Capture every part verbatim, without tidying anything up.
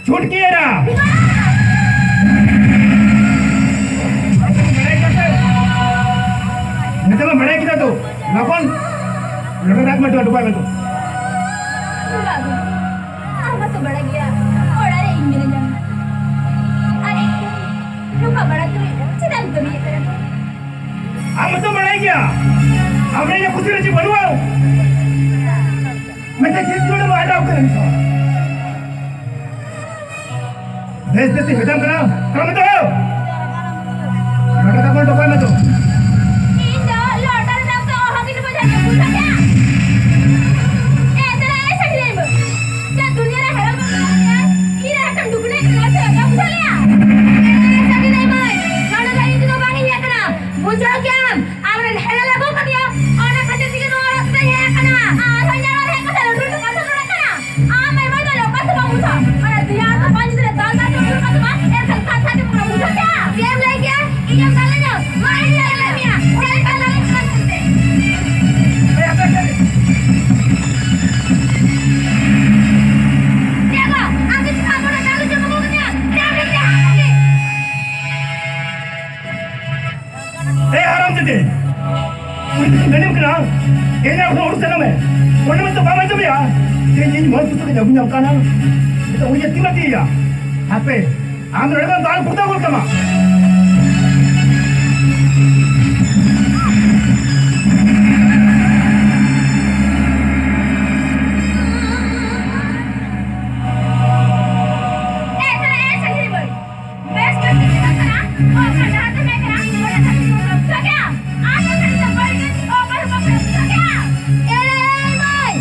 ᱪᱷᱩᱴᱠᱤᱭᱮᱱᱟ᱾ ᱱᱤᱛᱚᱜ ᱢᱟ ᱵᱟᱲᱟᱭ ᱠᱮᱫᱟ ᱛᱚ, ᱞᱚᱜᱚᱱ ᱞᱚᱴᱟ ᱫᱟᱜ ᱢᱮ ᱛᱚ, ᱰᱩᱵᱟᱹᱭ ᱢᱮ ᱛᱚ᱾ ᱵᱟᱹᱵᱩ, ᱟᱢ ᱢᱟᱛᱚ ᱵᱟᱲᱟᱭ ᱜᱮᱭᱟ, ᱚᱲᱟᱜ ᱨᱮ ᱤᱧ ᱢᱤᱱᱟᱹᱧᱟ᱾ ᱟᱨ ᱤᱧ ᱱᱚᱝᱠᱟ ᱵᱟᱲᱟ ᱠᱟᱛᱮ ᱪᱮᱫᱟᱜ ᱮᱢ ᱠᱟᱹᱢᱤᱭᱮᱫ ᱠᱟᱱᱟ? ᱟᱢ ᱢᱟᱛᱚ ᱵᱟᱲᱟᱭ ᱜᱮᱭᱟ, ᱟᱢ ᱨᱮ ᱤᱧᱟᱹᱜ ᱠᱩᱥᱤ ᱨᱮ ᱪᱮᱫ ᱵᱟᱹᱱᱩᱜᱼᱟ᱾ ᱢᱤᱫᱴᱮᱱ ᱪᱮᱫ ᱡᱩᱲᱟᱹ ᱵᱟᱭ ᱟᱴᱟᱣ ᱠᱟᱱᱟ ᱱᱤᱛᱚᱜ᱾ ᱵᱮᱥ ᱵᱮᱥ ᱤᱧ ᱢᱮᱛᱟᱢ ᱠᱟᱱᱟ, ᱠᱟᱹᱢᱤ ᱫᱚ᱾ ᱞᱚᱴᱟ ᱫᱟᱜ ᱢᱟ ᱰᱚᱠᱟᱭ ᱢᱮ ᱛᱚ᱾ ᱤᱧ ᱫᱚ ᱞᱚᱴᱟ ᱨᱮ ᱫᱟᱜ ᱫᱚ ᱚᱦᱚᱜᱤᱧ ᱰᱩᱵᱟᱹ ᱫᱟᱲᱮᱭᱟᱜᱼᱟ, ᱵᱩᱡᱷᱟᱹᱣ ᱠᱮᱫᱟ? ᱮ, ᱛᱟᱦᱞᱮ ᱮ ᱥᱟᱹᱠᱷᱤ ᱫᱟᱹᱭ ᱢᱟᱹᱭ, ᱪᱮᱫ ᱫᱩᱱᱤᱭᱟᱹ ᱨᱮ ᱦᱮᱨᱳ ᱵᱟᱹᱵᱩ ᱢᱮᱱᱟᱭᱟ? ᱤᱧ ᱨᱮ ᱦᱟᱛᱟᱢ ᱰᱩᱵᱱᱟᱹ ᱠᱟᱱᱟ ᱥᱮ ᱵᱟᱝ, ᱵᱩᱡᱷᱟᱹᱣ ᱞᱮᱭᱟ? ᱮ ᱥᱟᱹᱠᱷᱤ ᱫᱟᱹᱭ ᱢᱟᱹᱭ, ᱱᱚᱰᱮ ᱫᱚ ᱤᱧ ᱫᱚ ᱵᱟᱝ ᱤᱧ ᱦᱮᱡ ᱟᱠᱟᱱᱟ, ᱵᱩᱡᱷᱟᱹᱣ ᱠᱮᱫᱟᱢ? ᱟᱢᱨᱮᱱ ᱦᱮᱨᱮᱞ ᱟᱹᱜᱩ ᱠᱟᱫᱮᱭᱟ, ᱚᱱᱟ ᱠᱷᱟᱹᱛᱤᱨ ᱛᱮᱜᱮ ᱱᱚᱣᱟ ᱚᱲᱟᱜ ᱫᱚᱭ ᱦᱮᱡ ᱟᱠᱟᱱᱟ᱾ ᱟᱨᱦᱚᱸ ᱤᱧᱟᱹᱜ ᱚᱲᱟᱜ ᱨᱮ ᱦᱮᱡ ᱠᱟᱛᱮ ᱞᱟᱹᱴᱩ ᱞᱟᱹᱴᱩ ᱠᱟᱛᱷᱟ ᱨᱚᱲ ᱠᱟᱱᱟ᱾ ᱟᱢ ᱟᱭᱢᱟ ᱫᱚ ᱚᱠᱟ ᱥᱮᱫ ᱵᱟᱢ ᱵᱩᱡᱷᱟᱹᱣᱟ? ᱚᱱᱟ ᱫᱮᱭᱟ ᱫᱚ ᱵᱟᱝ ᱡᱩᱫᱤ ᱫᱟᱞ ᱫᱟᱞ ᱛᱮᱢ ᱫᱩᱲᱩᱵ ᱠᱟᱜ ᱛᱟᱢᱟ, ᱮᱱᱠᱷᱟᱱ ᱠᱟᱛᱷᱟ ᱜᱮ ᱵᱟᱢ ᱵᱩᱡᱷᱟᱹᱣ ᱠᱮᱭᱟ᱾ ᱪᱮᱫ ᱮᱢ ᱞᱟᱹᱭ ᱠᱮᱭᱟ? ᱤᱧᱮᱢ ᱫᱟᱞᱮᱧᱟ? ᱢᱟ ᱤᱧ ᱫᱟᱞᱮᱧ ᱢᱮᱭᱟ᱾ ᱪᱮᱫ ᱞᱮᱠᱟ ᱫᱟᱞᱮᱧ ᱠᱟᱱᱟ ᱢᱮᱱᱛᱮ? ᱪᱮᱫ ᱜᱚ? ᱟᱢ ᱫᱚ ᱪᱮᱫ ᱟᱵᱚ ᱫᱟᱞ ᱦᱚᱪᱚ ᱠᱟᱵᱚ ᱠᱟᱱᱟ? ᱪᱮᱫ ᱮᱢ ᱞᱟᱹᱭ ᱠᱮᱭᱟ? ᱮ ᱦᱟᱨᱟᱢ ᱡᱟᱫᱤ, ᱩᱱᱤ ᱫᱚ ᱢᱮᱱᱮᱢ ᱠᱟᱱᱟ, ᱮᱱᱟ ᱠᱷᱚᱱ ᱦᱚᱲ ᱥᱮᱱᱚᱜ ᱢᱮ᱾ ᱚᱸᱰᱮ ᱢᱟ ᱛᱚ ᱵᱟᱢ ᱟᱸᱡᱚᱢᱮᱜᱼᱟ᱾ ᱛᱮᱦᱮᱧ ᱤᱧ ᱢᱚᱡᱽ ᱠᱩᱥᱤ ᱛᱮᱧ ᱟᱹᱜᱩ ᱧᱟᱢ ᱠᱟᱱᱟ᱾ ᱱᱤᱛᱚᱜ ᱩᱱᱤ ᱛᱤ ᱢᱟ ᱛᱤᱭᱟ᱾ ᱦᱟᱯᱮ, ᱟᱢ ᱱᱚᱰᱮ ᱠᱷᱚᱱ ᱵᱟᱝ ᱯᱩᱨᱫᱟ ᱜᱚᱫ ᱠᱟᱢᱟ᱾ ᱮ, ᱛᱟᱦᱞᱮ ᱮ, ᱥᱟᱹᱠᱷᱤ ᱵᱟᱹᱲᱤᱡ᱾ ᱵᱮᱥ ᱵᱮᱥ ᱛᱮ ᱪᱮᱫᱟᱜ ᱠᱟᱱᱟ? ᱚᱠᱟ ᱰᱟᱦᱟᱨ ᱛᱮᱢ ᱦᱮᱡ ᱠᱟᱱᱟ? ᱚᱸᱰᱮ ᱠᱷᱟᱱ ᱫᱚ ᱵᱩᱡᱷᱟᱹᱣ ᱠᱮᱜᱼᱟ? ᱟᱨ ᱵᱟᱠᱷᱟᱱ ᱫᱚ ᱵᱟᱹᱲᱤᱡ ᱜᱮ ᱚᱠᱟ ᱦᱚᱸ ᱵᱟᱢ ᱵᱩᱡᱷᱟᱹᱣ ᱠᱮᱜᱼᱟ? ᱮ ᱢᱟᱹᱭ,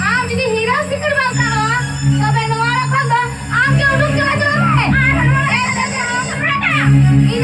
ᱟᱢ ᱡᱩᱫᱤ ᱦᱤᱨᱳ ᱥᱤᱠᱲ ᱵᱟᱢ ᱛᱟᱦᱮᱸ, ᱛᱚᱵᱮ ᱱᱚᱣᱟ ᱚᱲᱟᱜ ᱠᱷᱚᱱ ᱫᱚ ᱟᱢ ᱜᱮ ᱩᱰᱩᱠ ᱪᱟᱞᱟᱜ ᱪᱟᱞᱟᱜ ᱢᱮ᱾ ᱟᱨ ᱱᱚᱣᱟ ᱚᱲᱟᱜ ᱨᱮ ᱪᱮᱫ ᱦᱚᱸ ᱵᱟᱢ ᱥᱟᱢᱵᱲᱟᱣ ᱠᱟᱜᱼᱟ? ᱤᱧ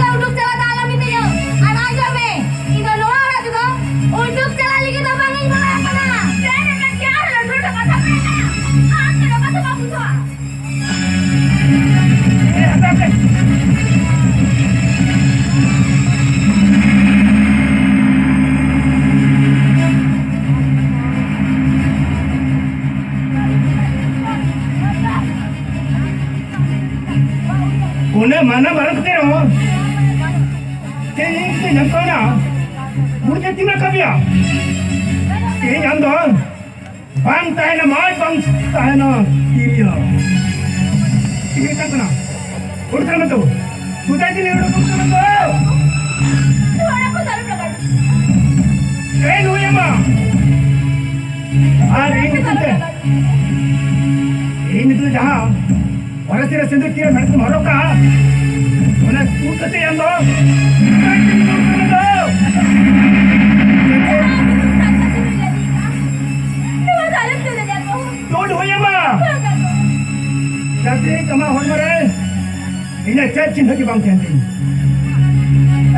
ᱚᱱᱮ ᱢᱟᱱᱟ ᱵᱟᱨᱚᱱ ᱠᱟᱛᱮ ᱨᱮᱦᱚᱸ ᱛᱮᱦᱮᱧ ᱤᱧ ᱧᱟᱢ ᱠᱟᱣᱱᱟ᱾ ᱢᱩᱲᱩᱫ ᱮ ᱛᱤᱸᱜᱩ ᱨᱟᱠᱟᱵ ᱮᱭᱟ᱾ ᱛᱮᱦᱮᱧ ᱟᱢ ᱫᱚ ᱵᱟᱝ ᱛᱟᱦᱮᱱᱟ, ᱢᱟᱡᱽ ᱵᱟᱝ ᱛᱟᱦᱮᱱᱟ ᱛᱤᱨᱤᱭᱟ᱾ ᱪᱮᱫ ᱦᱩᱭᱩᱜ ᱠᱟᱱ ᱛᱟᱦᱮᱱᱟ? ᱩᱰᱩᱠ ᱛᱟᱞᱟᱝ ᱢᱮ ᱛᱚ᱾ ᱥᱩᱫᱷᱟᱹ ᱡᱤᱞ ᱩᱰᱩᱠ ᱛᱟᱞᱟᱝ ᱢᱮ ᱛᱚ᱾ ᱚᱲᱟᱜ ᱠᱚ ᱪᱟᱞᱩ ᱞᱟᱜᱟ᱾ ᱮ ᱱᱩᱭ ᱟᱢᱟ᱾ ᱟᱨ ᱤᱧ ᱧᱩᱛᱩᱢ ᱛᱮ, ᱤᱧ ᱧᱩᱛᱩᱢ ᱛᱮ ᱡᱟᱦᱟᱸ ᱦᱚᱨᱮ ᱥᱤᱨᱮ ᱥᱤᱸᱫᱩᱨ ᱛᱤᱨᱮ ᱢᱮᱲᱦᱮᱫ ᱠᱚᱢ ᱦᱚᱨᱚᱜ ᱠᱟᱜᱼᱟ, ᱚᱱᱟ ᱛᱩᱫ ᱠᱟᱛᱮ ᱟᱢ ᱫᱚ ᱱᱚᱣᱟ ᱫᱚ ᱟᱞᱚᱢ ᱛᱩᱫ ᱫᱟᱲᱮᱭᱟᱜᱼᱟ᱾ ᱛᱩᱫ ᱦᱩᱭ ᱟᱢᱟ᱾ ᱡᱟᱛᱮ ᱟᱢᱟᱜ ᱦᱚᱲᱢᱚ ᱨᱮ ᱤᱧᱟᱹᱜ ᱪᱮᱫ ᱪᱤᱱᱦᱟᱹ ᱜᱮ ᱵᱟᱝ ᱛᱟᱦᱮᱱ ᱛᱤᱧ᱾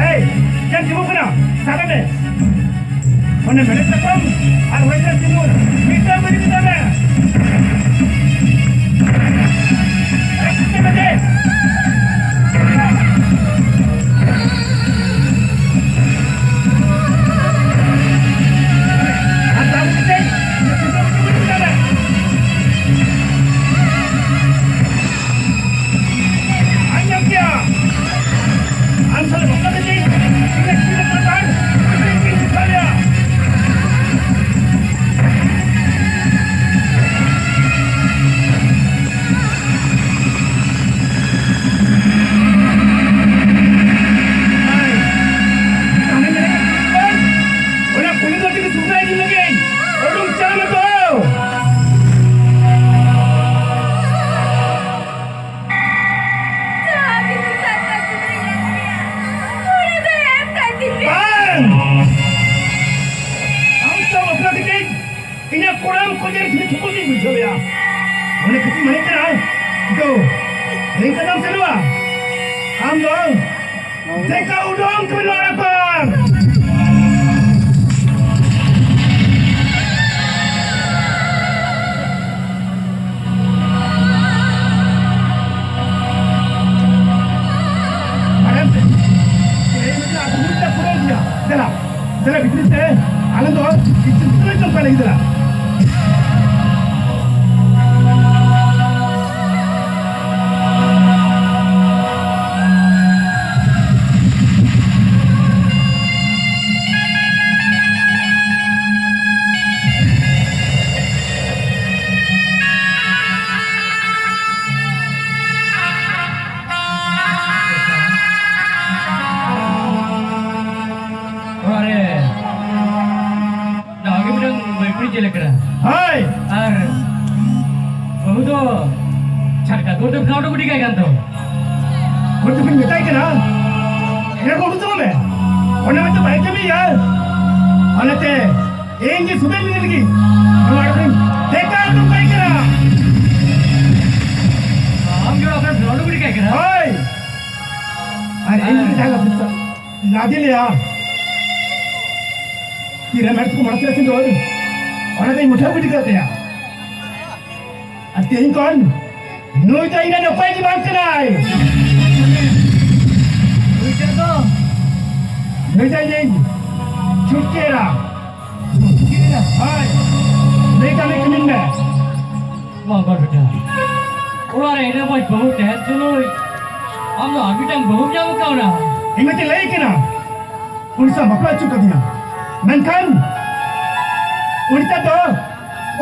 ᱮᱭ, ᱪᱮᱫ ᱪᱤᱱᱦᱟᱹ ᱠᱟᱱᱟ? ᱥᱟᱵᱮ ᱢᱮ᱾ ᱚᱱᱮ ᱢᱮᱲᱦᱮᱫ ᱥᱟᱠᱟᱢ ᱟᱨ ᱦᱚᱭ ᱫᱟᱜ ᱥᱤᱸᱫᱩᱨ ᱢᱤᱫᱴᱟᱝ ᱵᱟᱹᱲᱤᱡ ᱢᱮᱛᱟᱭ ᱢᱮ᱾ ᱮᱠ ᱪᱤᱱᱦᱟᱹ ᱢᱮ᱾ ᱟᱨ ᱫᱟᱜ ᱠᱟᱛᱮ ᱥᱤᱸᱫᱩᱨ ᱢᱤᱫᱴᱟᱝ ᱵᱟᱹᱲᱤᱡ ᱢᱮᱛᱟᱭ ᱢᱮ᱾ ᱟᱸᱡᱚᱢ ᱠᱮᱭᱟ᱾ ᱟᱢ ᱥᱟᱞᱟᱜ ᱵᱟᱯᱞᱟ ᱠᱟᱛᱮ ᱤᱧᱟᱹᱜ ᱡᱤᱣᱤ ᱨᱮ ᱵᱟᱨ ᱵᱟᱨ ᱠᱤᱱ ᱢᱮᱥᱟ ᱞᱮᱭᱟ᱾ ᱟᱢᱮᱢ ᱢᱮᱱᱮᱫ ᱠᱟᱱ ᱚᱱᱟ ᱠᱩᱲᱤ ᱫᱚ ᱛᱤᱱᱟᱹᱜ ᱥᱩᱠᱷᱨᱟᱭ ᱤᱫᱤ ᱞᱟᱹᱜᱤᱫ ᱩᱰᱩᱠ ᱪᱟᱞᱟᱜ ᱢᱮ ᱛᱚ᱾ ᱡᱟᱦᱟᱸ ᱛᱤᱱᱟᱹᱜ ᱥᱟᱨᱠᱟᱨ ᱛᱤᱱᱟᱹᱜ ᱧᱟᱢ ᱠᱮᱭᱟ, ᱚᱱᱟ ᱫᱚ ᱮᱢ ᱠᱟᱛᱮ ᱯᱮ᱾ ᱵᱟᱝ! ᱟᱢ ᱥᱟᱶ ᱵᱟᱯᱞᱟ ᱠᱟᱛᱮ ᱤᱧᱟᱹᱜ ᱠᱚᱲᱟᱢ ᱠᱚ ᱡᱮ ᱡᱷᱤᱡ ᱠᱚ ᱵᱟᱹᱧ ᱵᱩᱡᱷᱟᱹᱣ ᱮᱭᱟ᱾ ᱚᱱᱟ ᱠᱷᱟᱹᱛᱤᱨ ᱢᱮᱱᱮᱫ ᱠᱟᱱᱟ, ᱫᱚ ᱦᱮᱡ ᱠᱟᱛᱮᱢ ᱥᱮᱱᱚᱜᱼᱟ᱾ ᱟᱢ ᱫᱚ ᱫᱮᱠᱟ ᱩᱰᱩᱝ ᱠᱚ ᱱᱚᱣᱟ ᱠᱷᱚᱱ᱾ ᱟᱨᱮ, ᱛᱮᱦᱮᱧ ᱢᱤᱫᱴᱟᱝ ᱟᱹᱛᱩ ᱢᱤᱫᱴᱟᱝ ᱯᱩᱨᱟᱹᱣ ᱜᱮᱭᱟ᱾ ᱫᱮᱞᱟ, ᱫᱮᱞᱟ ᱵᱷᱤᱛᱨᱤ ᱛᱮ, ᱟᱞᱮ ᱫᱚ ᱠᱤᱪᱷᱩ ᱵᱷᱤᱛᱨᱤ ᱪᱚᱢᱯᱟ ᱞᱟᱹᱜᱤᱫ ᱫᱮᱞᱟ᱾ ᱪᱷᱟᱴᱠᱟ ᱫᱩᱣᱟᱹᱨ ᱫᱚ ᱵᱮᱱᱟᱣ ᱦᱚᱴᱚ ᱜᱤᱰᱤ ᱠᱟᱭ ᱠᱟᱱ ᱫᱚ᱾ ᱩᱱᱤ ᱫᱚᱵᱤᱱ ᱢᱮᱛᱟᱭ ᱠᱟᱱᱟ, ᱮᱱᱟᱝ ᱠᱚ ᱩᱰᱩᱠ ᱛᱟᱵᱚᱱ ᱢᱮ᱾ ᱚᱱᱟ ᱢᱟᱛᱚ ᱵᱟᱭ ᱠᱟᱹᱢᱤᱭᱟ᱾ ᱚᱱᱟᱛᱮ ᱤᱧ ᱜᱮ ᱥᱩᱵᱤᱫᱷᱟ ᱞᱟᱹᱜᱤᱫ ᱱᱚᱣᱟ ᱟᱲᱟᱜ ᱨᱤᱧ ᱴᱮᱠᱟᱣ ᱦᱚᱴᱚ ᱠᱟᱭ ᱠᱟᱱᱟ᱾ ᱟᱢ ᱜᱮ ᱚᱲᱟᱜ ᱠᱷᱚᱱ ᱵᱮᱱᱟᱣ ᱦᱚᱴᱚ ᱜᱤᱰᱤ ᱠᱟᱭ ᱠᱟᱱᱟ? ᱦᱳᱭ᱾ ᱟᱨ ᱤᱧ ᱜᱮ ᱡᱟᱦᱟᱸ ᱞᱟᱹᱫᱤ ᱞᱮᱭᱟ, ᱛᱤᱨᱮ ᱢᱮᱫ ᱠᱚ ᱢᱟᱲᱟᱝ ᱥᱮᱫ ᱫᱚ ᱚᱱᱟ ᱫᱚᱧ ᱢᱩᱴᱷᱟᱹᱣ ᱜᱤᱰᱤ ᱠᱟᱜ ᱛᱟᱭᱟ᱾ ᱟᱨ ᱛᱮᱦᱮᱧ ᱠᱷᱚᱱ ᱱᱩᱭ ᱫᱚ ᱤᱧ ᱨᱮᱱ ᱚᱠᱚᱭ ᱜᱮ ᱵᱟᱝ ᱠᱟᱱᱟᱭ᱾ ᱱᱩᱭ ᱫᱚ? ᱱᱩᱭ ᱫᱚ ᱤᱧ ᱪᱷᱩᱴᱠᱤ ᱮᱨᱟ᱾ ᱦᱳᱭ, ᱱᱩᱭ ᱠᱟᱹᱢᱤ ᱠᱟᱹᱢᱤ ᱢᱮ᱾ ᱵᱟᱵᱟ ᱵᱮᱴᱟ, ᱚᱲᱟᱜ ᱨᱮ ᱤᱱᱟᱹ ᱢᱚᱡᱽ ᱵᱟᱹᱦᱩ ᱛᱟᱦᱮᱸ ᱛᱩᱞᱩᱡ ᱟᱢ ᱫᱚ ᱟᱨ ᱢᱤᱫᱴᱟᱝ ᱵᱟᱹᱦᱩᱢ ᱧᱟᱢ ᱠᱟᱣᱱᱟ᱾ ᱤᱧ ᱢᱟᱛᱚᱧ ᱞᱟᱹᱭ ᱠᱟᱱᱟ, ᱩᱱᱤ ᱥᱟᱶ ᱵᱟᱯᱞᱟ ᱦᱚᱪᱚ ᱠᱟᱫᱤᱧᱟ, ᱢᱮᱱᱠᱷᱟᱱ ᱩᱱᱤ ᱥᱟᱶ ᱫᱚ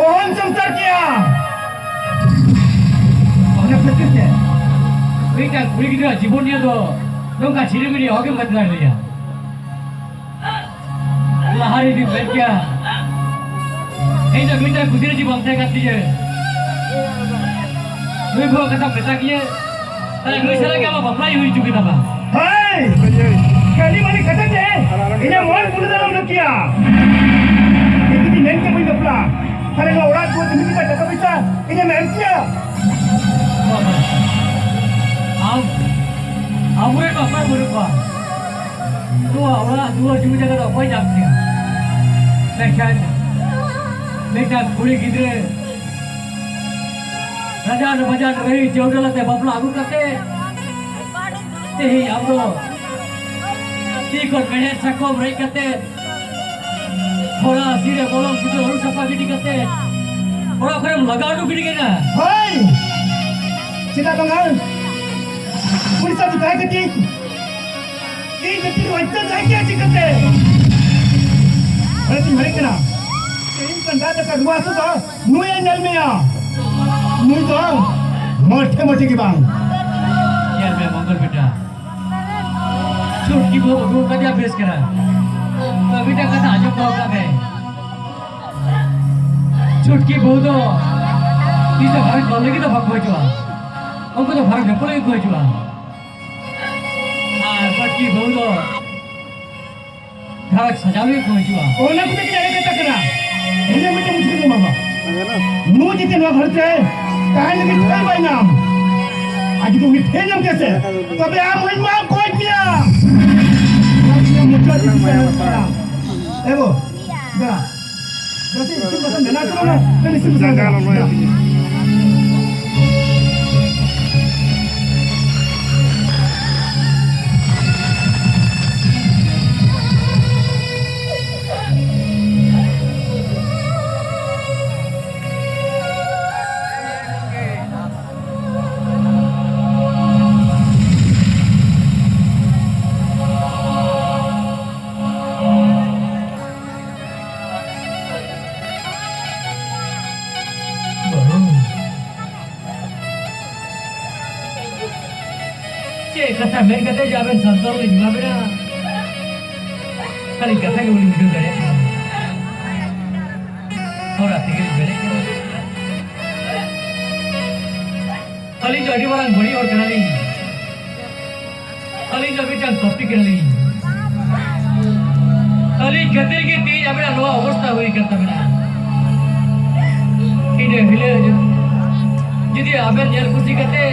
ᱚᱦᱚᱢ ᱥᱚᱝᱥᱟᱨ ᱠᱮᱭᱟ᱾ ᱚᱱᱟ ᱠᱷᱟᱹᱛᱤᱨ ᱛᱮ ᱢᱤᱫᱴᱟᱝ ᱠᱩᱲᱤ ᱜᱤᱫᱽᱨᱟᱹ ᱡᱤᱵᱚᱱ ᱱᱤᱭᱮ ᱫᱚ ᱱᱚᱝᱠᱟ ᱪᱷᱤᱲᱤᱢᱤᱲᱤ ᱚᱦᱚᱜᱮᱢ ᱵᱟᱛᱞᱟᱣ ᱞᱮᱭᱟ᱾ ᱞᱟᱦᱟ ᱨᱮ ᱡᱩᱫᱤ ᱢᱮᱱ ᱠᱮᱭᱟ, ᱤᱧ ᱫᱚ ᱢᱤᱫᱴᱟᱝ ᱠᱩᱥᱤ ᱨᱮ ᱡᱤᱵᱚᱱ ᱛᱟᱦᱮᱸ ᱠᱟᱱ ᱛᱤᱧᱟᱹ᱾ ᱱᱩᱭ ᱵᱟᱹᱦᱩ ᱠᱟᱛᱷᱟ ᱢᱮᱛᱟ ᱠᱤᱧᱟᱹ, ᱛᱟᱦᱞᱮ ᱱᱩᱭ ᱥᱟᱞᱟᱜ ᱜᱮ ᱟᱢᱟᱜ ᱵᱟᱯᱞᱟᱧ ᱦᱩᱭ ᱦᱚᱪᱚ ᱠᱮᱛᱟᱢᱟ᱾ ᱦᱮᱭ! ᱠᱷᱟᱹᱞᱤ ᱢᱟᱹᱞᱤ ᱠᱟᱛᱷᱟ ᱛᱮ ᱤᱧᱟᱹᱜ ᱢᱚᱱ ᱯᱩᱨᱟᱹ ᱫᱟᱨᱟᱢ ᱞᱟᱹᱠᱛᱤᱭᱟ᱾ ᱤᱧ ᱡᱩᱫᱤ ᱢᱮᱱ ᱠᱮ ᱵᱟᱹᱧ ᱵᱟᱯᱞᱟ, ᱛᱟᱦᱞᱮ ᱱᱚᱣᱟ ᱚᱲᱟᱜ ᱫᱩᱣᱟᱹᱨ ᱡᱩᱢᱤ ᱡᱟᱭᱜᱟ ᱴᱟᱠᱟ ᱯᱚᱭᱥᱟ ᱤᱧᱮᱢ ᱮᱢ ᱠᱮᱭᱟ? ᱟᱢ, ᱟᱵᱚᱨᱮᱱ ᱵᱟᱯᱞᱟ ᱵᱟᱹᱱᱩᱜ ᱠᱚᱣᱟ᱾ ᱱᱚᱣᱟ ᱚᱲᱟᱜ ᱫᱩᱣᱟᱹᱨ ᱡᱩᱢᱤ ᱡᱟᱭᱜᱟ ᱫᱚ ᱚᱠᱚᱭ ᱧᱟᱢ ᱠᱮᱭᱟ? ᱢᱮᱱᱠᱷᱟᱱ ᱢᱤᱫᱴᱟᱝ ᱠᱩᱲᱤ ᱜᱤᱫᱽᱨᱟᱹ ᱨᱟᱡᱟᱱ ᱵᱟᱡᱟᱱ ᱨᱟᱹᱦᱤ ᱪᱟᱹᱣᱰᱟᱹᱞ ᱟᱛᱮ ᱵᱟᱯᱞᱟ ᱟᱹᱜᱩ ᱠᱟᱛᱮ, ᱛᱮᱦᱮᱧ ᱟᱢ ᱫᱚ ᱛᱤ ᱠᱷᱚᱱ ᱢᱮᱲᱦᱮᱫ ᱥᱟᱠᱚᱢ ᱨᱮᱡ ᱠᱟᱛᱮ, ᱠᱷᱚᱲᱟ ᱥᱤᱨᱮ ᱵᱚᱞᱚᱝ ᱥᱩᱫᱷᱟᱹ ᱟᱹᱨᱩ ᱥᱟᱯᱷᱟ ᱜᱤᱰᱤ ᱠᱟᱛᱮ, ᱚᱲᱟᱜ ᱠᱷᱚᱱᱮᱢ ᱞᱟᱜᱟ ᱩᱰᱩᱠ ᱜᱤᱰᱤ ᱠᱟᱱᱟ᱾ ᱦᱳᱭ! ᱪᱮᱫᱟᱜ ᱵᱟᱝᱟ? ᱩᱲᱤᱥᱥᱟ ᱫᱚ ᱛᱟᱦᱮᱸ ᱠᱟᱹᱴᱤᱡ ᱤᱧ ᱡᱟᱹᱛᱤ ᱨᱮ ᱚᱛᱛᱟᱪᱟᱨ ᱜᱮᱭᱟ ᱪᱤᱠᱟᱹᱛᱮ? ᱚᱱᱟᱛᱤᱧ ᱢᱮᱱᱮᱫ ᱠᱟᱱᱟ, ᱛᱮᱦᱮᱧ ᱠᱷᱚᱱ ᱫᱟᱜ ᱫᱟᱠᱟ ᱨᱩᱣᱟᱹ ᱦᱟᱹᱥᱩ ᱫᱚ ᱱᱩᱭᱮ ᱧᱮᱞ ᱢᱮᱭᱟ᱾ ᱱᱩᱭ ᱫᱚ ᱢᱚᱴᱷᱮ ᱢᱚᱴᱷᱮ ᱜᱮ ᱵᱟᱝ᱾ ᱧᱮᱞ ᱢᱮ ᱢᱚᱝᱜᱚᱞ ᱵᱮᱴᱟ, ᱪᱷᱩᱴᱠᱤ ᱵᱟᱹᱦᱩ ᱟᱹᱜᱩ ᱠᱟᱫᱮᱭᱟ ᱵᱮᱥ ᱠᱟᱱᱟ, ᱛᱚ ᱢᱤᱫᱴᱟᱝ ᱠᱟᱛᱷᱟ ᱟᱸᱡᱚᱢ ᱫᱚᱦᱚ ᱠᱟᱜ ᱢᱮ, ᱪᱷᱩᱴᱠᱤ ᱵᱟᱹᱦᱩ ᱫᱚ ᱤᱧ ᱫᱚ ᱜᱷᱟᱨᱚᱸᱡᱽ ᱵᱟᱹᱦᱩ ᱞᱟᱹᱜᱤᱫ ᱫᱚ ᱵᱟᱠᱚ ᱦᱤᱡᱩᱜᱼᱟ᱾ ᱩᱱᱠᱩ ᱫᱚ ᱵᱷᱟᱨᱚᱛ ᱡᱟᱹᱯᱩᱫ ᱞᱟᱹᱜᱤᱫ ᱠᱚ ᱦᱤᱡᱩᱜᱼᱟ᱾ ᱟᱨ ᱵᱟᱹᱴᱠᱤ ᱵᱟᱹᱦᱩ ᱫᱚ ᱜᱷᱟᱨᱚᱸᱡᱽ ᱥᱟᱡᱟᱣ ᱞᱟᱹᱜᱤᱫ ᱠᱚ ᱦᱤᱡᱩᱜᱼᱟ᱾ ᱚᱱᱟ ᱠᱚᱫᱚ ᱪᱮᱫ ᱮᱲᱮ ᱠᱟᱛᱷᱟ ᱠᱟᱱᱟ? ᱤᱧ ᱫᱚ ᱢᱤᱫᱴᱟᱝ ᱢᱩᱥᱠᱤᱞ ᱫᱚ ᱵᱟᱵᱟ᱾ ᱱᱩᱭ ᱡᱩᱫᱤ ᱱᱚᱣᱟ ᱜᱷᱟᱨᱚᱸᱡᱽ ᱨᱮ ᱛᱟᱦᱮᱸ ᱞᱟᱹᱜᱤᱫ ᱴᱷᱟᱹᱭ ᱵᱟᱭ ᱧᱟᱢ, ᱟᱨ ᱡᱩᱫᱤ ᱩᱱᱤ ᱴᱷᱟᱹᱭ ᱧᱟᱢ ᱠᱮᱭᱟ ᱥᱮ, ᱛᱚᱵᱮ ᱟᱢ ᱦᱚᱸᱧ ᱢᱟᱯ ᱜᱚᱡ ᱢᱮᱭᱟ᱾ ᱢᱩᱪᱟᱹᱫ ᱨᱮ ᱛᱟᱦᱮᱸ ᱠᱟᱱᱟ᱾ ᱮ ᱜᱳ, ᱫᱟ, ᱫᱟ, ᱪᱮᱫ ᱤᱥᱤᱱ ᱵᱟᱥᱟᱝ ᱢᱮᱱᱟᱜ ᱛᱟᱵᱚᱱᱟ? ᱠᱷᱟᱹᱞᱤ ᱤᱥᱤᱱ ᱵᱟᱥᱟᱝ ᱡᱟᱸᱜᱟ ᱞᱚᱞᱚᱭ ᱢᱮᱱᱟᱜ᱾ ᱛᱤᱧᱟ᱾ ᱵᱟᱹᱦᱩ, ᱪᱮᱫ ᱠᱟᱛᱷᱟ ᱢᱮᱱ ᱠᱟᱛᱮ ᱡᱮ ᱟᱵᱮᱱ ᱥᱟᱱᱛᱟᱲ ᱞᱤᱧ ᱮᱢᱟ ᱵᱮᱱᱟ? ᱠᱷᱟᱹᱞᱤ ᱠᱟᱛᱷᱟ ᱜᱮ ᱵᱟᱹᱞᱤᱧ ᱵᱩᱡᱷᱟᱹᱣ ᱫᱟᱲᱮᱭᱟᱜ ᱠᱟᱱᱟ᱾ ᱛᱷᱚᱲᱟ ᱛᱮᱜᱮ ᱞᱤᱧ ᱵᱮᱨᱮᱫ ᱠᱟᱱᱟ᱾ ᱟᱹᱞᱤᱧ ᱫᱚ ᱟᱹᱰᱤ ᱢᱟᱨᱟᱝ ᱵᱟᱹᱲᱤᱡ ᱦᱚᱲ ᱠᱟᱱᱟᱞᱤᱧ᱾ ᱟᱹᱞᱤᱧ ᱫᱚ ᱢᱤᱫᱴᱟᱝ ᱯᱟᱯᱤ ᱠᱟᱱᱟᱞᱤᱧ᱾ ᱟᱹᱞᱤᱧ ᱠᱷᱟᱹᱛᱤᱨ ᱜᱮ ᱛᱮᱦᱮᱧ ᱟᱵᱮᱱᱟᱜ ᱱᱚᱣᱟ ᱚᱵᱚᱥᱛᱷᱟ ᱦᱩᱭ ᱠᱟᱱ ᱛᱟᱵᱮᱱᱟ᱾ ᱤᱱᱟᱹ ᱦᱤᱞᱳᱜ ᱡᱩᱫᱤ ᱟᱵᱮᱱ ᱧᱮᱞ ᱠᱩᱥᱤ ᱠᱟᱛᱮ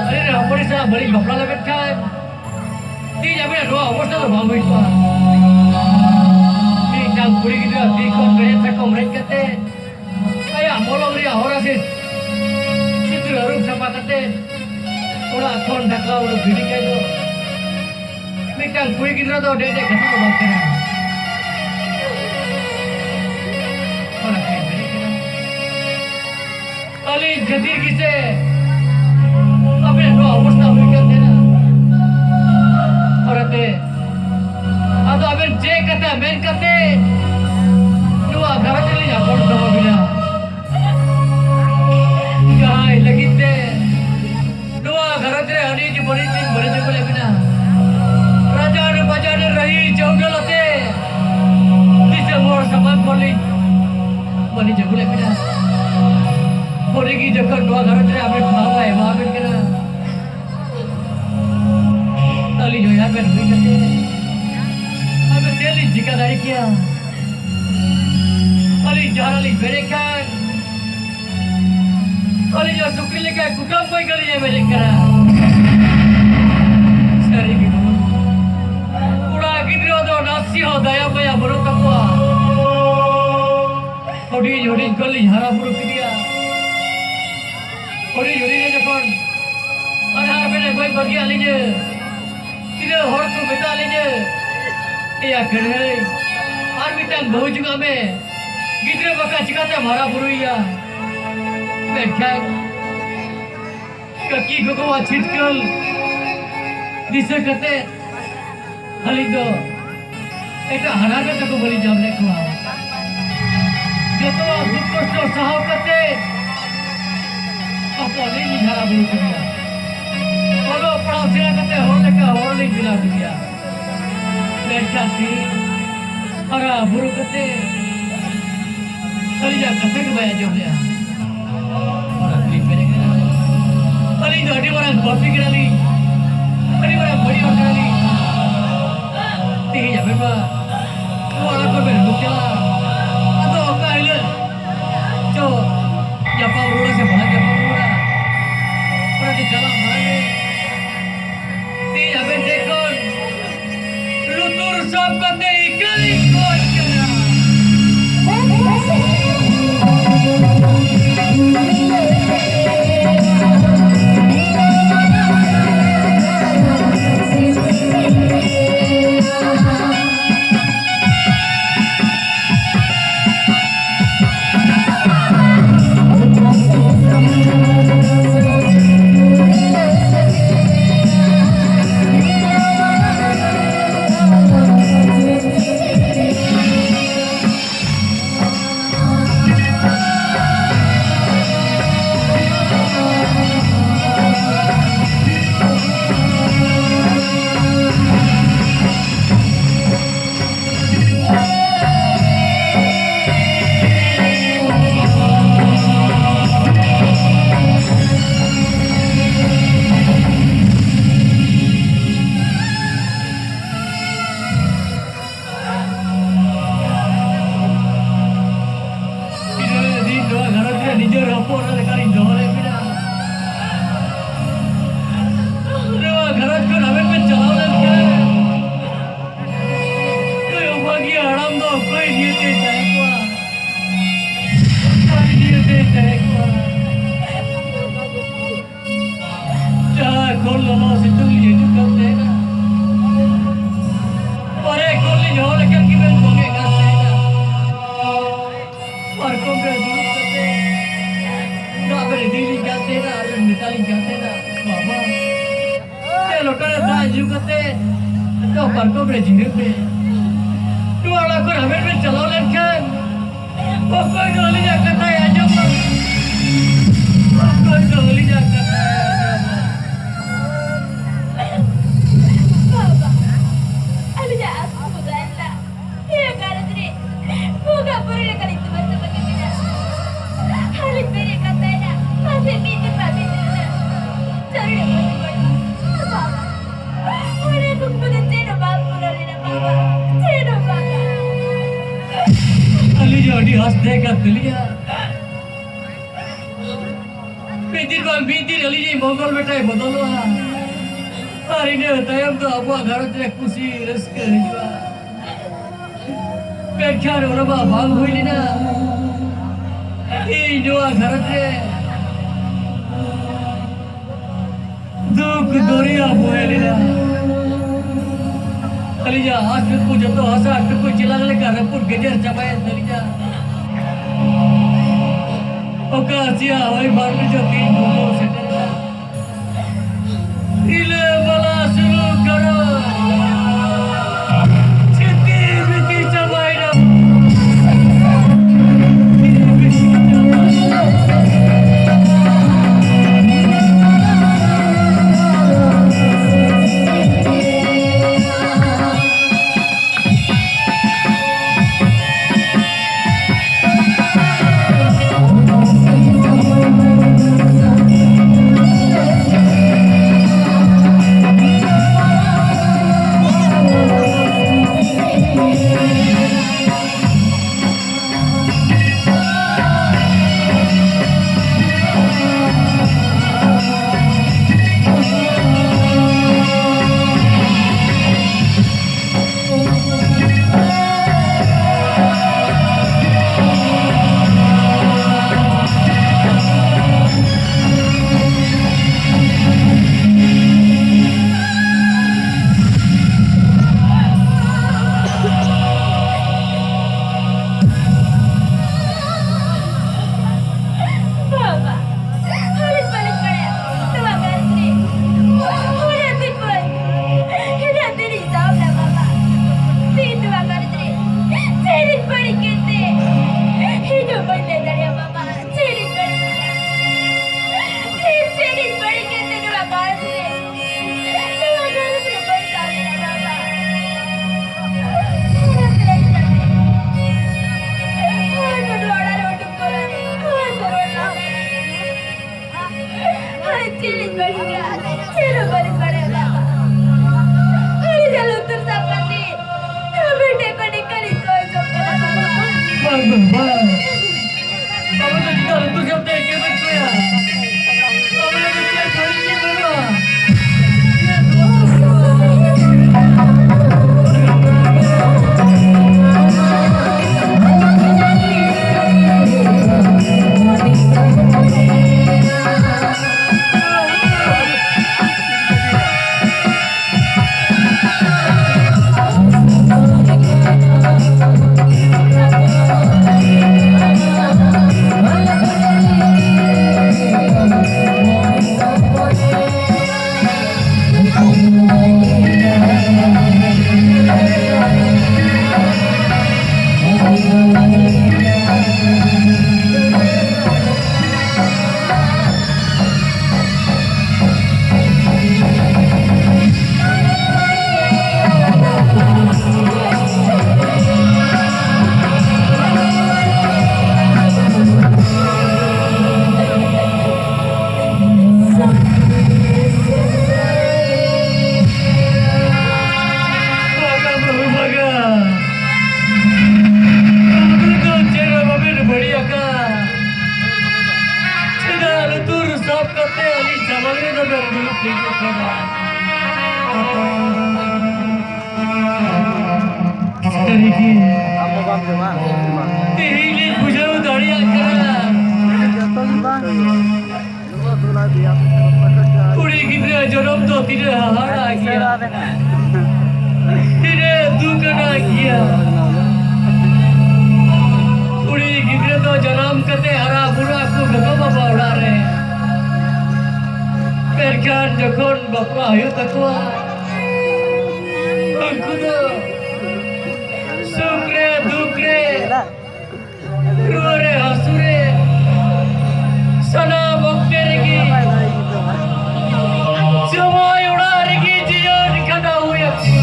ᱟᱹᱞᱤᱧ ᱨᱮᱱ ᱦᱚᱯᱚᱱ ᱥᱟᱞᱟᱜ ᱵᱟᱹᱞᱤᱧ ᱵᱟᱯᱞᱟ ᱞᱮᱵᱮᱱ ᱠᱷᱟᱱ, ᱛᱮᱦᱮᱧ ᱟᱵᱮᱱᱟᱜ ᱱᱚᱣᱟ ᱚᱵᱚᱥᱛᱷᱟ ᱫᱚ ᱵᱟᱝ ᱦᱩᱭ ᱠᱚᱜᱼᱟ᱾ ᱢᱤᱫᱴᱟᱝ ᱠᱩᱲᱤ ᱜᱤᱫᱽᱨᱟᱹ ᱛᱤ ᱠᱷᱚᱱ ᱢᱮᱲᱦᱮᱫ ᱥᱟᱠᱚᱢ ᱨᱮᱡ ᱠᱟᱛᱮ, ᱟᱭᱟᱜ ᱢᱚᱞᱚᱝ ᱨᱮᱭᱟᱜ ᱦᱚᱨᱟᱥᱤᱥ ᱥᱤᱸᱫᱩᱨ ᱟᱹᱨᱩᱵ ᱥᱟᱯᱷᱟ ᱠᱟᱛᱮ, ᱚᱲᱟᱜ ᱠᱷᱚᱱ ᱰᱷᱟᱠᱟ ᱩᱰᱩᱠ ᱜᱤᱰᱤ ᱠᱟᱭ ᱫᱚ, ᱢᱤᱫᱴᱟᱝ ᱠᱩᱲᱤ ᱜᱤᱫᱽᱨᱟᱹ ᱫᱚ ᱰᱮ ᱰᱮ ᱜᱟᱛᱮ ᱫᱚ ᱵᱟᱝ ᱠᱟᱱᱟ᱾ ᱚᱱᱟ ᱠᱟᱹᱧ ᱢᱮᱱᱮᱫ ᱠᱟᱱᱟ᱾ ᱟᱹᱞᱤᱧ ᱠᱷᱟᱹᱛᱤᱨ ᱜᱮᱥᱮ ᱟᱵᱮᱱ ᱱᱚᱣᱟ ᱚᱵᱚᱥᱛᱷᱟ ᱦᱩᱭ ᱠᱟᱱ ᱛᱟᱦᱮᱱᱟ᱾ ᱯᱚᱨᱮᱛᱮ ᱟᱫᱚ ᱟᱵᱮᱱ ᱪᱮᱫ ᱠᱟᱛᱷᱟ ᱢᱮᱱ ᱠᱟᱛᱮ ᱱᱚᱣᱟ ᱜᱷᱟᱨᱚᱸᱡᱽ ᱨᱮᱞᱤᱧ ᱟᱯᱚᱱ ᱫᱚᱦᱚ ᱵᱮᱱᱟ? ᱡᱟᱦᱟᱸᱭ ᱞᱟᱹᱜᱤᱫ ᱛᱮ ᱱᱚᱣᱟ ᱜᱷᱟᱨᱚᱸᱡᱽ ᱨᱮ ᱟᱹᱰᱤ ᱵᱟᱹᱲᱤᱡ ᱞᱤᱧ ᱵᱟᱹᱲᱤᱡ ᱟᱹᱜᱩ ᱞᱮᱫ ᱵᱮᱱᱟ᱾ ᱨᱟᱡᱟ ᱨᱮ ᱵᱟᱡᱟᱨ ᱨᱮ ᱨᱟᱹᱦᱤ ᱪᱟᱹᱣᱰᱟᱹᱞ ᱟᱛᱮ ᱫᱤᱥᱚᱢ ᱦᱚᱲ ᱥᱟᱢᱟᱝ ᱠᱷᱚᱱ ᱞᱤᱧ ᱵᱟᱹᱲᱤᱡ ᱟᱹᱜᱩ ᱞᱮᱫ ᱵᱮᱱᱟ᱾ ᱵᱟᱹᱲᱤᱡ ᱜᱮ ᱡᱚᱠᱷᱚᱱ ᱱᱚᱣᱟ ᱜᱷᱟᱨᱚᱸᱡᱽ ᱨᱮ ᱟᱵᱮᱱ ᱴᱷᱟᱶ ᱵᱟᱭ ᱮᱢᱟ ᱟᱵᱮᱱ ᱠᱟᱱᱟ᱾ ᱟᱹᱞᱤᱧ ᱦᱚᱸ ᱟᱵᱮᱱ ᱦᱩᱭ ᱠᱟᱛᱮ ᱟᱫᱚ ᱪᱮᱫ ᱞᱤᱧ ᱪᱤᱠᱟ ᱫᱟᱲᱮ ᱠᱮᱭᱟ? ᱟᱹᱞᱤᱧ ᱡᱟᱦᱟᱱᱟᱜ ᱞᱤᱧ ᱵᱮᱨᱮᱫ ᱠᱷᱟᱱ ᱟᱹᱞᱤᱧ ᱦᱚᱸ ᱥᱩᱠᱨᱤ ᱞᱮᱠᱟ ᱠᱩᱴᱟᱹᱢ ᱵᱟᱹᱭ ᱠᱟᱹᱞᱤᱧ ᱵᱮᱨᱮᱫ ᱠᱟᱱᱟ᱾ ᱥᱟᱹᱨᱤ ᱜᱮ ᱵᱟᱹᱱᱩᱜ᱾ ᱠᱚᱲᱟ ᱜᱤᱫᱽᱨᱟᱹ ᱫᱚ ᱱᱟᱥᱮ ᱦᱚᱸ ᱫᱟᱭᱟ ᱢᱟᱭᱟ ᱵᱟᱹᱱᱩᱜ ᱛᱟᱠᱚᱣᱟ᱾ ᱦᱩᱰᱤᱧ ᱦᱩᱰᱤᱧ ᱠᱷᱚᱱ ᱞᱤᱧ ᱦᱟᱨᱟ ᱵᱩᱨᱩ ᱠᱮᱫᱮᱭᱟ᱾ ᱦᱩᱰᱤᱧ ᱦᱩᱰᱤᱧ ᱨᱮ ᱡᱚᱠᱷᱚᱱ ᱟᱨ ᱦᱟᱨ ᱵᱮᱱᱮ ᱜᱚᱡ ᱵᱟᱹᱜᱤᱭᱟᱜ ᱞᱤᱧᱟᱹ, ᱛᱤᱱᱟᱹᱜ ᱦᱚᱲ ᱠᱚ ᱢᱮᱛᱟ ᱞᱤᱧᱟᱹ, "ᱮᱭᱟ ᱠᱟᱹᱱᱦᱟᱹᱭ, ᱟᱨ ᱢᱤᱫᱴᱟᱝ ᱵᱟᱹᱦᱩ ᱡᱚᱝᱟᱜ ᱢᱮ, ᱜᱤᱫᱽᱨᱟᱹ ᱵᱟᱠᱷᱟᱡ ᱪᱤᱠᱟᱹᱛᱮᱢ ᱦᱟᱨᱟ ᱵᱩᱨᱩᱭᱮᱭᱟ?" ᱢᱮᱱᱠᱷᱟᱱ ᱠᱟᱹᱠᱤ ᱜᱚᱜᱚᱣᱟᱜ ᱪᱷᱤᱴᱠᱟᱹᱣ ᱫᱤᱥᱟᱹ ᱠᱟᱛᱮ ᱟᱹᱞᱤᱧ ᱫᱚ ᱮᱴᱟᱜ ᱦᱟᱨᱟ ᱜᱟᱛᱮ ᱠᱚ ᱵᱟᱹᱞᱤᱧ ᱧᱟᱢ ᱞᱮᱫ ᱠᱚᱣᱟ᱾ ᱡᱚᱛᱚᱣᱟᱜ ᱫᱩᱠ ᱠᱚᱥᱴᱚ ᱥᱟᱦᱟᱣ ᱠᱟᱛᱮ ᱦᱚᱯᱚᱱ ᱞᱤᱧ ᱦᱟᱨᱟ ᱵᱩᱨᱩ ᱠᱮᱫᱮᱭᱟ᱾ ᱚᱞᱚᱜ ᱯᱟᱲᱦᱟᱣ ᱥᱮᱬᱟ ᱠᱟᱛᱮ ᱦᱚᱲ ᱞᱮᱠᱟ ᱦᱚᱲ ᱞᱤᱧ ᱵᱮᱱᱟᱣ ᱠᱮᱫᱮᱭᱟ᱾ ᱢᱮᱱᱠᱷᱟᱱ ᱛᱮᱦᱮᱧ ᱦᱟᱨᱟ ᱵᱩᱨᱩ ᱠᱟᱛᱮ ᱟᱹᱞᱤᱧᱟᱜ ᱠᱟᱛᱷᱟ ᱜᱮ ᱵᱟᱭ ᱟᱸᱡᱚᱢ ᱞᱮᱜᱼᱟ᱾ ᱚᱱᱟ ᱛᱮᱞᱤᱧ ᱢᱮᱱᱮᱫ ᱠᱟᱱᱟ, ᱟᱹᱞᱤᱧ ᱫᱚ ᱟᱹᱰᱤ ᱢᱟᱨᱟᱝ ᱯᱟᱯᱤ ᱠᱟᱱᱟᱞᱤᱧ, ᱟᱹᱰᱤ ᱢᱟᱨᱟᱝ ᱵᱟᱹᱲᱤᱡ ᱦᱚᱲ ᱠᱟᱱᱟᱞᱤᱧ᱾ ᱛᱮᱦᱮᱧ ᱟᱵᱮᱱ ᱢᱟ ᱱᱚᱣᱟ ᱚᱲᱟᱜ ᱠᱷᱚᱱ ᱵᱮᱱ ᱩᱰᱩᱠ ᱪᱟᱞᱟᱜᱼᱟ, ᱟᱫᱚ ᱚᱠᱟ ᱦᱤᱞᱳᱜ ᱪᱚ ᱧᱟᱯᱟᱢ ᱨᱩᱣᱟᱹᱲᱟ ᱥᱮ ᱵᱟᱝ ᱧᱟᱯᱟᱢ ᱨᱩᱣᱟᱹᱲᱟ, ᱚᱱᱟᱛᱮ ᱪᱟᱞᱟᱜ ᱢᱟᱲᱟᱝ ᱨᱮ ᱛᱮᱦᱮᱧ ᱟᱵᱮᱱ ᱴᱷᱮᱱ ᱠᱷᱚᱱ ᱞᱩᱛᱩᱨ ᱥᱟᱵ ᱠᱟᱛᱮ ᱤᱠᱟᱹᱞᱤᱧ ᱠᱷᱚᱡ ᱠᱟᱱᱟ᱾ ᱛᱮ ᱱᱚᱣᱟ ᱯᱟᱨᱠᱚᱢ ᱨᱮ ᱡᱤᱨᱟᱹᱜ ᱢᱮ᱾ ᱱᱚᱣᱟ ᱚᱲᱟᱜ ᱠᱷᱚᱱ ᱦᱟᱢᱮᱴ ᱵᱮᱱ ᱪᱟᱞᱟᱣ ᱞᱮᱱᱠᱷᱟᱱ ᱚᱠᱚᱭ ᱫᱚ ᱟᱹᱞᱤᱧᱟᱜ ᱠᱟᱛᱷᱟᱭ ᱟᱸᱡᱚᱢᱟ? ᱚᱠᱚᱭ ᱫᱚ ᱟᱹᱞᱤᱧᱟᱜ ᱠᱟᱛᱷᱟᱭ ᱟᱸᱡᱚᱢᱟ? ᱵᱟᱵᱟ, ᱟᱹᱞᱤᱧᱟᱜ ᱟᱥ ᱠᱚ ᱯᱩᱨᱟᱹᱣ ᱮᱱᱟ᱾ ᱱᱤᱭᱟᱹ ᱜᱷᱟᱨᱚᱸᱡᱽ ᱨᱮ ᱵᱚᱸᱜᱟ ᱵᱩᱨᱩ ᱞᱮᱠᱟᱞᱤᱧ ᱫᱩᱞᱟᱹᱲ ᱪᱟᱵᱟ ᱠᱮᱫ ᱠᱤᱱᱟ᱾ ᱟᱨ ᱞᱤᱧ ᱵᱮᱨᱮᱫ ᱠᱟᱛᱮ ᱱᱟ ᱯᱟᱥᱮ ᱢᱤᱫ ᱫᱤᱱ ᱵᱟᱨ ᱫᱤᱱ ᱛᱮ ᱪᱟᱹᱨᱤ ᱰᱟᱹᱵᱩᱨ ᱨᱩᱣᱟᱹᱲ᱾ ᱵᱟᱵᱟ, ᱚᱱᱟ ᱠᱩᱠᱢᱩ ᱫᱚ ᱪᱮᱫ ᱦᱚᱸ ᱵᱟᱝ ᱯᱩᱨᱟᱹᱣ ᱞᱮᱱᱟ ᱵᱟᱵᱟ, ᱪᱮᱫ ᱦᱚᱸ ᱵᱟᱝᱟ᱾ ᱟᱹᱞᱤᱧ ᱦᱚᱸ ᱟᱹᱰᱤ ᱟᱸᱥ ᱛᱟᱦᱮᱸ ᱠᱟᱱ ᱛᱟᱹᱞᱤᱧᱟ᱾ ᱢᱤᱫ ᱫᱤᱱ ᱵᱟᱝ ᱢᱤᱫ ᱫᱤᱱ ᱟᱹᱞᱤᱧ ᱨᱤᱱ ᱢᱚᱝᱜᱚᱞ ᱵᱮᱴᱟᱭ ᱵᱚᱫᱚᱞᱚᱜᱼᱟ᱾ ᱟᱨ ᱤᱱᱟᱹ ᱛᱟᱭᱚᱢ ᱫᱚ ᱟᱵᱚᱣᱟᱜ ᱜᱷᱟᱨᱚᱸᱡᱽ ᱨᱮ ᱠᱩᱥᱤ ᱨᱟᱹᱥᱠᱟᱹ ᱦᱤᱡᱩᱜᱼᱟ᱾ ᱢᱮᱱᱠᱷᱟᱱ ᱚᱱᱟ ᱢᱟ ᱵᱟᱝ ᱦᱩᱭ ᱞᱮᱱᱟ᱾ ᱤᱧ ᱱᱚᱣᱟ ᱜᱷᱟᱨᱚᱸᱡᱽ ᱨᱮ ᱫᱩᱠ ᱫᱚᱨᱭᱟ ᱵᱚᱦᱮ ᱞᱮᱱᱟ᱾ ᱟᱹᱞᱤᱧᱟᱜ ᱦᱟᱥ ᱴᱩᱠᱩ ᱡᱚᱛᱚ ᱦᱟᱥᱟ ᱴᱩᱠᱩ ᱪᱮᱞᱟᱝ ᱞᱮᱠᱟ ᱨᱟᱹᱯᱩᱫ ᱜᱮᱡᱮᱨ ᱪᱟᱵᱟᱭᱮᱱ ᱛᱟᱹᱞᱤᱧᱟ᱾ ᱚᱠᱟ ᱥᱮᱭᱟ ᱦᱚᱭ ᱵᱟᱹᱨᱰᱩ ᱡᱚ ᱛᱤᱧ ᱰᱩᱵᱟᱹᱣ ᱥᱮᱴᱮᱨᱮᱱᱟ᱾ ᱨᱤᱞᱟᱹ ᱢᱟᱞᱟ ᱥᱩᱱᱩᱢ ᱜᱟᱰᱟ ᱪᱷᱤᱛᱤ ᱵᱤᱛᱤ ᱪᱟᱵᱟᱭᱮᱱᱟ᱾ ᱠᱤᱨᱤᱧ ᱵᱟᱹᱲᱤᱡ ᱜᱮᱭᱟ, ᱪᱮᱫ ᱦᱚᱸ ᱵᱟᱹᱲᱤᱡ ᱵᱟᱲᱟᱭᱟ ᱵᱟᱵᱟ᱾ ᱩᱱᱤ ᱡᱟᱦᱟᱸ ᱞᱩᱛᱩᱨ ᱥᱟᱵ ᱠᱟᱛᱮ ᱵᱮᱴᱮ ᱠᱚ ᱱᱤᱝᱠᱟᱹ ᱱᱤᱝᱠᱟᱹ ᱚᱪᱚᱜ ᱠᱟᱱᱟ ᱵᱟᱵᱟ᱾ ᱵᱟᱝ, ᱵᱟᱝ, ᱵᱟᱝ᱾ ᱵᱟᱵᱟ ᱫᱚ ᱪᱮᱫᱟᱜ ᱞᱩᱛᱩᱨ ᱥᱟᱵ ᱛᱮ ᱮᱠᱮᱱ ᱮ ᱠᱚᱭᱟ? ᱵᱟᱵᱟ ᱫᱚ ᱪᱮᱫ ᱵᱟᱹᱲᱤᱡ ᱜᱮ ᱵᱟᱹᱱᱩᱜᱼᱟ᱾ ᱵᱟᱹᱦᱩ ᱵᱷᱟᱜᱟ, ᱟᱵᱮᱱ ᱫᱚ ᱪᱮᱫ ᱦᱚᱸ ᱵᱟᱵᱮᱱ ᱵᱟᱹᱲᱤᱡ ᱟᱠᱟᱫ᱾ ᱪᱮᱫᱟᱜ ᱞᱩᱛᱩᱨ ᱥᱟᱵ ᱠᱟᱛᱮ ᱟᱹᱞᱤᱧ ᱥᱟᱢᱟᱝ ᱨᱮ ᱫᱚ ᱵᱮᱱ ᱫᱩᱲᱩᱵ ᱴᱷᱤᱠᱚᱜ ᱠᱟᱱᱟ? ᱥᱟᱹᱨᱤᱜᱮ, ᱛᱮᱦᱮᱧ ᱞᱤᱧ ᱵᱩᱡᱷᱟᱹᱣ ᱫᱟᱲᱮᱭᱟᱜ ᱠᱟᱱᱟ᱾ ᱠᱩᱲᱤ ᱜᱤᱫᱽᱨᱟᱹ ᱡᱚᱱᱚᱢ ᱫᱚ ᱛᱤᱱᱟᱹᱜ ᱦᱟᱦᱟᱲᱟ ᱜᱮᱭᱟ, ᱛᱤᱱᱟᱹᱜ ᱫᱩᱠ ᱟᱱᱟᱜ ᱜᱮᱭᱟ᱾ ᱠᱩᱲᱤ ᱜᱤᱫᱽᱨᱟᱹ ᱫᱚ ᱡᱟᱱᱟᱢ ᱠᱟᱛᱮ ᱦᱟᱨᱟ ᱵᱩᱨᱩ ᱟᱠᱚ ᱜᱚᱜᱚ ᱵᱟᱵᱟ ᱚᱲᱟᱜ ᱨᱮ, ᱢᱮᱱᱠᱷᱟᱱ ᱡᱚᱠᱷᱚᱱ ᱵᱟᱯᱞᱟ ᱦᱩᱭᱩᱜ ᱛᱟᱠᱚᱣᱟ, ᱩᱱᱠᱩ ᱫᱚ ᱥᱩᱠ ᱨᱮ, ᱫᱩᱠ ᱨᱮ, ᱨᱩᱣᱟᱹ ᱨᱮ, ᱦᱟᱹᱥᱩ ᱨᱮ, ᱥᱟᱱᱟᱢ ᱚᱠᱛᱮ ᱨᱮᱜᱮ ᱡᱟᱶᱟᱭ ᱚᱲᱟᱜ ᱨᱮᱜᱮ ᱡᱤᱭᱚᱱ ᱠᱷᱟᱸᱰᱟᱣ ᱦᱩᱭ ᱟᱠᱚᱣᱟ᱾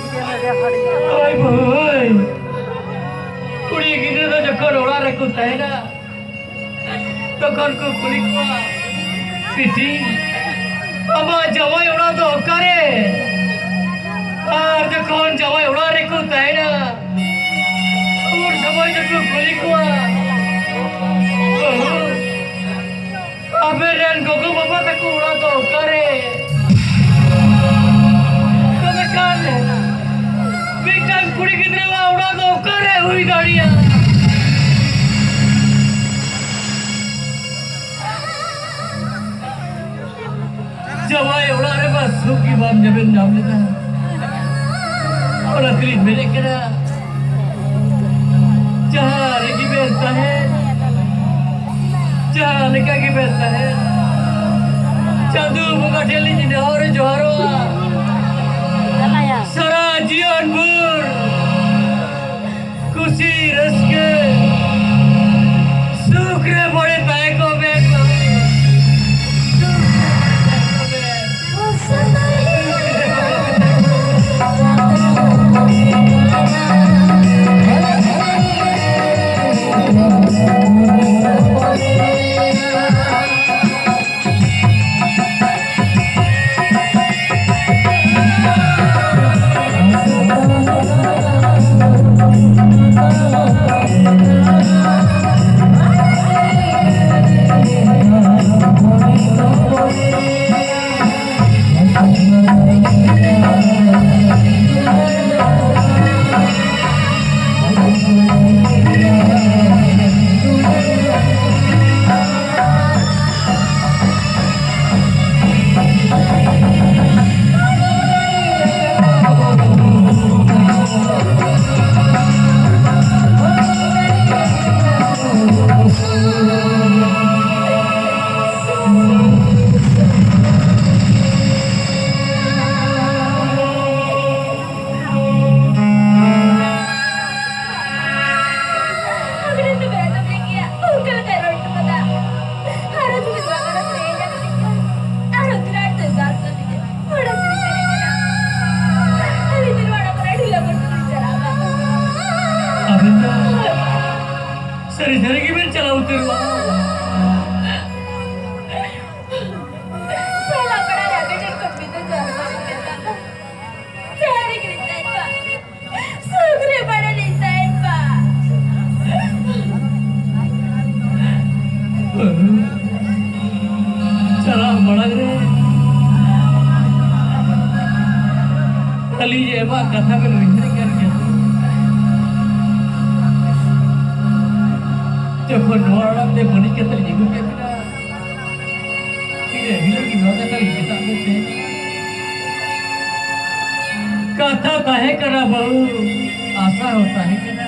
ᱦᱳᱭ ᱵᱟᱹᱦᱩ, ᱦᱳᱭ᱾ ᱠᱩᱲᱤ ᱜᱤᱫᱽᱨᱟᱹ ᱫᱚ ᱡᱚᱠᱷᱚᱱ ᱚᱲᱟᱜ ᱨᱮᱠᱚ ᱛᱟᱦᱮᱱᱟ, ᱛᱚᱠᱷᱚᱱ ᱠᱚ ᱠᱩᱞᱤ ᱠᱚᱣᱟ, "ᱵᱤᱴᱤ, ᱟᱢᱟᱜ ᱡᱟᱶᱟᱭ ᱚᱲᱟᱜ ᱫᱚ ᱚᱠᱟᱨᱮ?" ᱟᱨ ᱡᱚᱠᱷᱚᱱ ᱡᱟᱶᱟᱭ ᱚᱲᱟᱜ ᱨᱮᱠᱚ ᱛᱟᱦᱮᱱᱟ, ᱩᱱ ᱥᱚᱢᱚᱭ ᱫᱚᱠᱚ ᱠᱩᱞᱤ ᱠᱚᱣᱟ, "ᱵᱟᱹᱦᱩ, ᱟᱯᱮ ᱨᱮᱱ ᱜᱚᱜᱚ ᱵᱟᱵᱟ ᱛᱟᱠᱚ ᱚᱲᱟᱜ ᱫᱚ ᱚᱠᱟᱨᱮ?" ᱛᱚᱵᱮ ᱠᱷᱟᱱ ᱢᱤᱫᱴᱟᱝ ᱠᱩᱲᱤ ᱜᱤᱫᱽᱨᱟᱹᱣᱟᱜ ᱚᱲᱟᱜ ᱫᱚ ᱚᱠᱟᱨᱮ ᱦᱩᱭ ᱫᱟᱲᱮᱭᱟᱜᱼᱟ? ᱡᱟᱶᱟᱭ ᱚᱲᱟᱜ ᱨᱮᱢᱟ ᱥᱩᱠ ᱜᱮ ᱵᱟᱢ ᱧᱟᱢᱮᱢ ᱧᱟᱢ ᱞᱮᱫᱟ᱾ ᱚᱱᱟ ᱛᱮᱞᱤᱧ ᱢᱮᱱᱮᱫ ᱠᱟᱱᱟ, ᱡᱟᱦᱟᱸ ᱨᱮᱜᱮ ᱵᱮᱱ ᱛᱟᱦᱮᱸ, ᱡᱟᱦᱟᱸ ᱞᱮᱠᱟ ᱜᱮ ᱵᱮᱱ ᱛᱟᱦᱮᱸ, ᱪᱟᱸᱫᱚ ᱵᱚᱸᱜᱟ ᱴᱷᱮᱱ ᱞᱤᱧ ᱱᱮᱦᱚᱨ ᱡᱚᱦᱟᱨᱚᱜᱼᱟ, ᱥᱟᱨᱟ ᱡᱤᱭᱚᱱ ᱵᱷᱳᱨ ᱠᱩᱥᱤ ᱨᱟᱹᱥᱠᱟᱹ ᱥᱩᱠ ᱨᱮ ᱵᱚᱲᱮ ᱛᱟᱦᱮᱸ ᱠᱚᱜ ᱵᱮᱱ᱾ ᱥᱩᱠ ᱨᱮ ᱵᱚᱲᱮ ᱛᱟᱦᱮᱸ ᱠᱚᱜ ᱵᱮᱱ᱾ ᱥᱟᱹᱨᱤ ᱥᱟᱹᱨᱤ ᱜᱮᱵᱮᱱ ᱪᱟᱞᱟᱣ ᱩᱛᱟᱹᱨᱚᱜᱼᱟ᱾ ᱥᱟᱞᱟ ᱯᱟᱲᱟ ᱨᱮ ᱟᱹᱰᱤ ᱰᱷᱮᱨ ᱠᱷᱚᱱ ᱵᱤᱫᱟᱹ ᱡᱟᱦᱟᱸ ᱵᱟᱝ ᱢᱮᱛᱟᱜ ᱫᱚ᱾ ᱡᱟᱦᱟᱸ ᱨᱮᱜᱮ ᱞᱤᱧ ᱛᱟᱦᱮᱱ ᱢᱟ, ᱥᱩᱠ ᱨᱮ ᱵᱟᱲᱮ ᱞᱤᱧ ᱛᱟᱦᱮᱱ ᱢᱟ᱾ ᱪᱟᱞᱟᱜ ᱢᱟᱲᱟᱝ ᱨᱮ ᱟᱹᱞᱤᱧ ᱮᱢᱟᱜ ᱠᱟᱛᱷᱟ ᱵᱮᱱ ᱩᱭᱦᱟᱹᱨ ᱠᱟᱱ ᱜᱮᱭᱟ᱾ ᱡᱚᱠᱷᱚᱱ ᱱᱚᱣᱟ ᱚᱲᱟᱜ ᱛᱮ ᱵᱟᱹᱱᱤᱡ ᱠᱟᱛᱮ ᱞᱤᱧ ᱟᱹᱜᱩ ᱠᱮᱫ ᱵᱤᱱᱟ, ᱛᱤᱱᱟᱹᱜ ᱦᱤᱞᱳᱜ ᱜᱮ ᱱᱚᱣᱟ ᱠᱟᱛᱷᱟ ᱞᱤᱧ ᱢᱮᱛᱟᱜ ᱵᱮᱱ ᱛᱟᱦᱮᱸ᱾ ᱠᱟᱛᱷᱟ ᱛᱟᱦᱮᱸ ᱠᱟᱱᱟ ᱵᱟᱹᱦᱩ, ᱟᱥᱟ ᱦᱚᱸ ᱛᱟᱦᱮᱸ ᱠᱟᱱᱟ᱾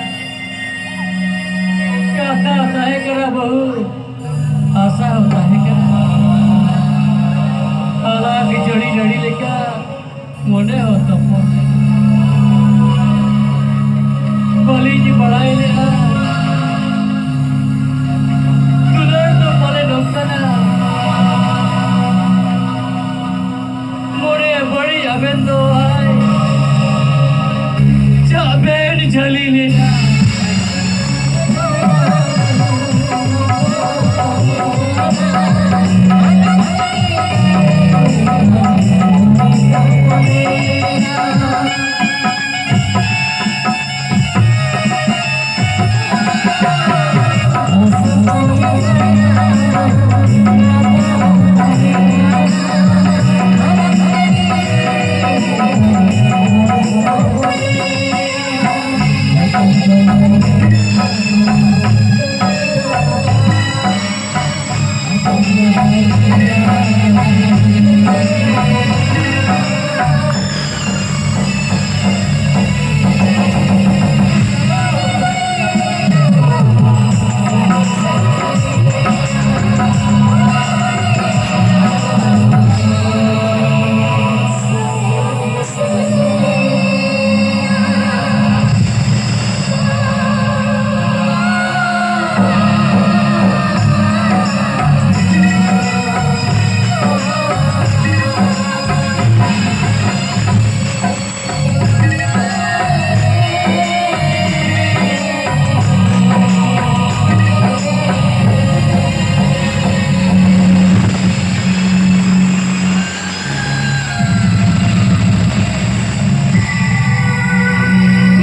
ᱠᱟᱛᱷᱟ ᱛᱟᱦᱮᱸ ᱠᱟᱱᱟ ᱵᱟᱹᱦᱩ, ᱟᱥᱟ ᱦᱚᱸ ᱛᱟᱦᱮᱸ ᱠᱟᱱᱟ᱾ ᱟᱞᱟᱜᱽ ᱡᱟᱹᱲᱤ ᱱᱟᱹᱲᱤ ᱞᱮᱠᱟ ᱢᱚᱱᱮ ᱦᱚᱸ ᱛᱚᱯᱚᱞ ᱞᱮᱱᱟ᱾ ᱵᱟᱹᱞᱤᱧ ᱵᱟᱲᱟᱭ ᱞᱮᱫᱼᱟ